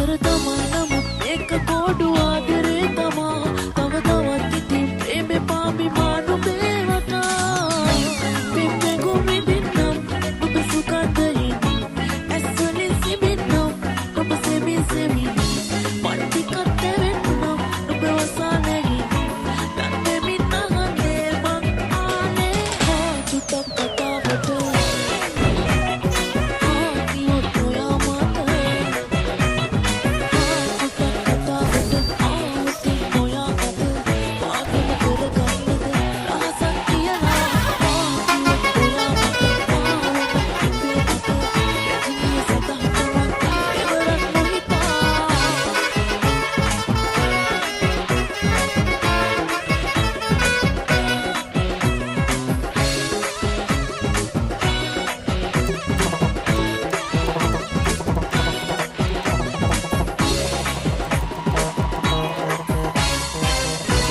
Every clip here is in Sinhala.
සුන්දර තමයි නමුත් මේක කෝඩු ආදරේ තමා තව තවත් ඉතින් ප්‍රේමේ පාමි මානු මේ වටා පිම්මෙගු විඳින්නම් ඔබ සුගන්ධයෙන් ඇස්වලින් සිඹින්නම් ඔබ සෙමින් සෙමින් මන් ටිකක් තැවෙන්නම් ඔබ වසානෙහි දන් දෙමින් අහන්නේ මං ආනේ හා චුට්ටක් කතාවට හා කිව්වොත් ඔයා මට හා චුට්ටක් කතාවට ආවොත් ඔයා අද පාගම කරගන්නද රහසක් කියලා හා කිව්වොත් ඔයා මට මාවම හිතේ මට රැජිනිය සදහට මං දෙවරක් නොහිතා.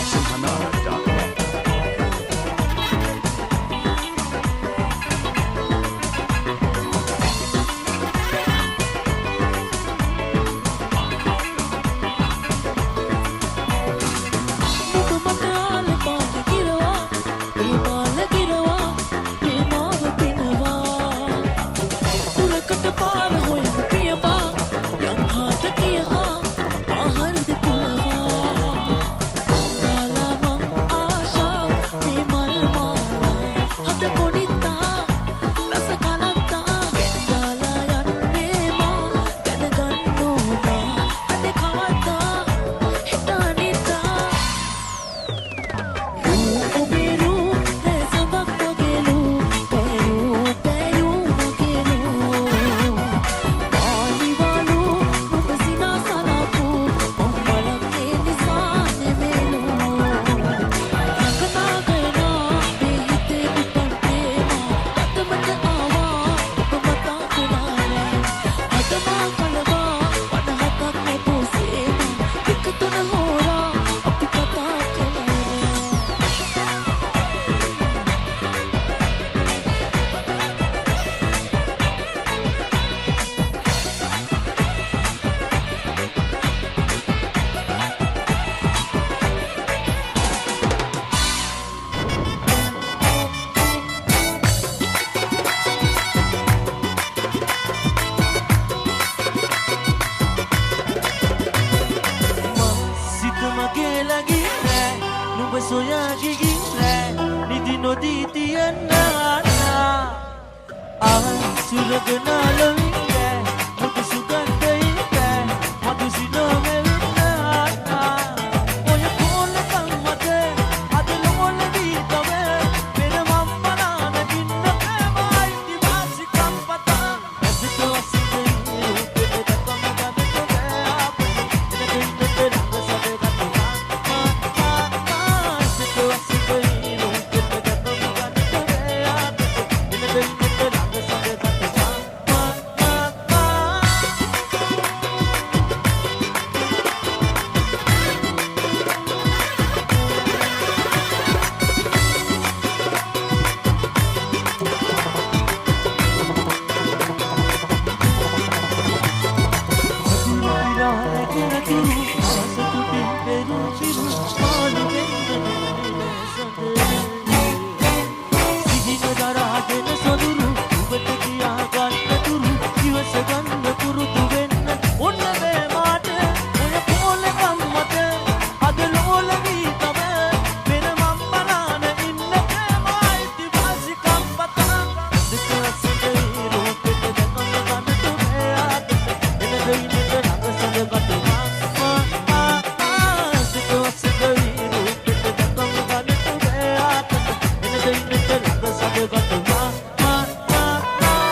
Sinhanara.net. නුඹ මට ආල පාල කිරවා ඒ මාල කිරවා මේ මාව පිනවා දුරකට පාර හොයන පියඹා යම් හාට කියහා ආහාරද පුරවා දාලා මං ආශා මේ මල් මාලා හද කොඩිත්තා රස කලත්තා දාලා යන්නේ මා දැනගන්න ඕනා අනේ කවදා හෙට අනිද්දා රූ ඔබේ රූ රෑ සඳක් වගේලු පැයූ පැයූ මගේලු පානිවාලු නුඹ සිනාසලපු මං මලක් ඒ නිසා නෙමේලු රඟනා ගයනා මේ හිතේ උපන් ප්‍රේමා අතමත ආවා ඔබ මතා වුණා හදමා කලවා වන හතක් නැපෝ සේමා එක තුන හෝරා අපි කතා කළා. මං සිත මගේ ළඟින් නෑ නුඹ සොයා ගිහින් නෑ නිදි නොදී තියන්න ආ සුරගනා ලොවින් නෑ මුතු සුගන්ධයින් නෑ මధు සිනෝමෙවින් ඔය කෝලකම් මත අද ලෝල වී තව පෙර මම් බලාන ඉන්න ප්‍රේම අයිතිවාසිකම් පතා ඇසට වසිතේ රූපෙට දැකම ගන්නට බෑ අපට එන දෙන්නට ළඟ සැදගත මා මා මා ඇසට වසිතේ රූපෙට දැකම ගන්නට බෑ අපට එන දෙන්නට ළඟ සැදගත මා මා මා මා. මధుර රැගෙන තුරු ආස තුටින් පෙරු පිරු මාළු වෙන්න සඳ සිහින දරාගෙන සොඳුරු ඔබට කියා ගන්න තුරු ඉවස ගන්න පුරුදු වෙන්න ඔන්න බෑ මාට ඔය කෝලකම් මත අද ලෝල වී තව පෙර මම් බලාන ඉන්න ප්‍රේම අයිතිවාසිකම් පතා දෙක වසඳේ රූපෙට දැකම ගන්නට බෑ ආදට එන දෙයිනට ළඟ සඳගත මා මා මා මා සිත වසඳේ රූපෙට දැකම ගන්නට බෑ ආදට එන දෙයිනට ළඟ සඳගත මා මා මා මා.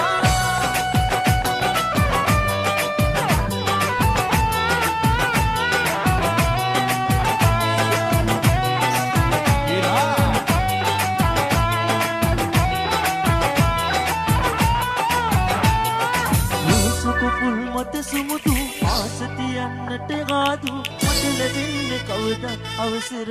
රූසක පුල් මත සුමුදු ආස තියන්නට ආදු මට ලැබෙන්නේ කවදත් අවසර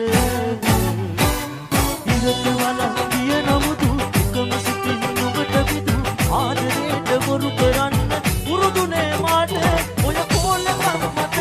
ඉරට වලක් දිය නමුදු එකම සිතින් නුඹට බිදු ආදරේට බොරු කරන්න පුරුදු නෑ මාට ඔය කෝලකම් මත.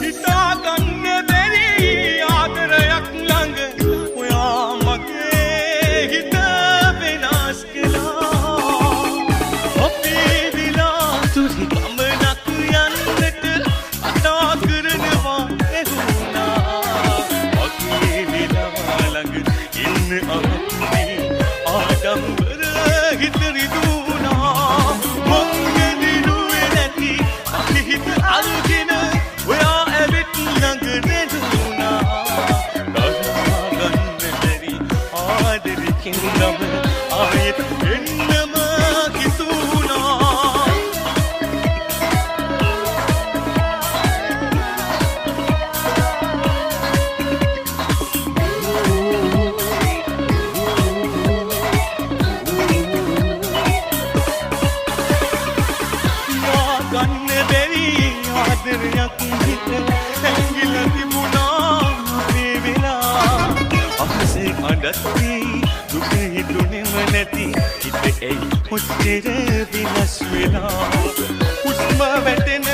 හිතාගන්න බැරි ආදරයක් ළඟ ඔයා මගේ හිත වෙනස් කළා. අපේ විලා තුරි ගමනක් යන්නට කතා කරනවා ඇහුණා. මගේ විලා ළඟ ඉන්න අපේ ආඩම්බර හිත රිදුණා. මං ගෙනිනුවේ නැති මගේ හිත අරගෙන ඔයා ඇවිත් ළඟ රැඳුණා. දරා ගන්න බැරි ආදරෙකින් ගම ආයෙත් එන්නම හිතුණා. ගන්න බැරි ආදරයක් හිත හැංගිලා තිබුණා මේ වෙලා. අහසේ අඬද්දී දුක හිතුනේම නැති හිත ඇයි කොච්චර වෙනස් වෙලා. හුස්ම වැටෙන